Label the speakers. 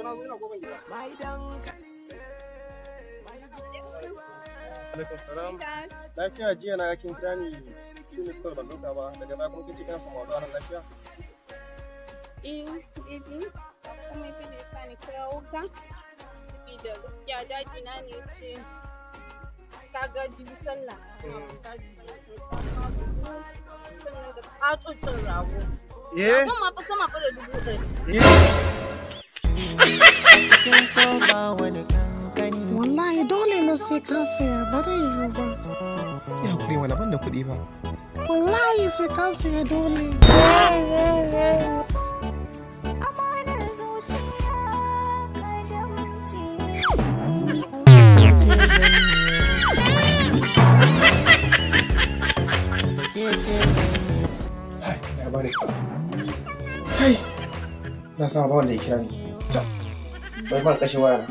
Speaker 1: na zo ina kofar gida. Alaikum salam. Lafiya jiya na kin kira ni kin miss call ban dauka ba daga baya kuma kin ce kana son mu haɗu lafiya.
Speaker 2: Eh, baby, kuma ita ne sa ni kirawo ka. Sabida gaskiya daji na ne ce ka ga jibi sallah. Sannan ga ƙatoton rago.
Speaker 1: Eh?
Speaker 2: Ragon ma fa sama fa da 100,000.
Speaker 3: Wallahi dole na sai ka saya ba zai yiwu ba.
Speaker 4: Ya hakuri mana ban da kuɗi ba.
Speaker 3: Wallahi sai ka saya dole.
Speaker 5: Amanar zuciya ka damke.
Speaker 4: Hai, ya bani sa. Hai, na sama ba wanda ya kira ni. Ta, bari ma kashe wayana.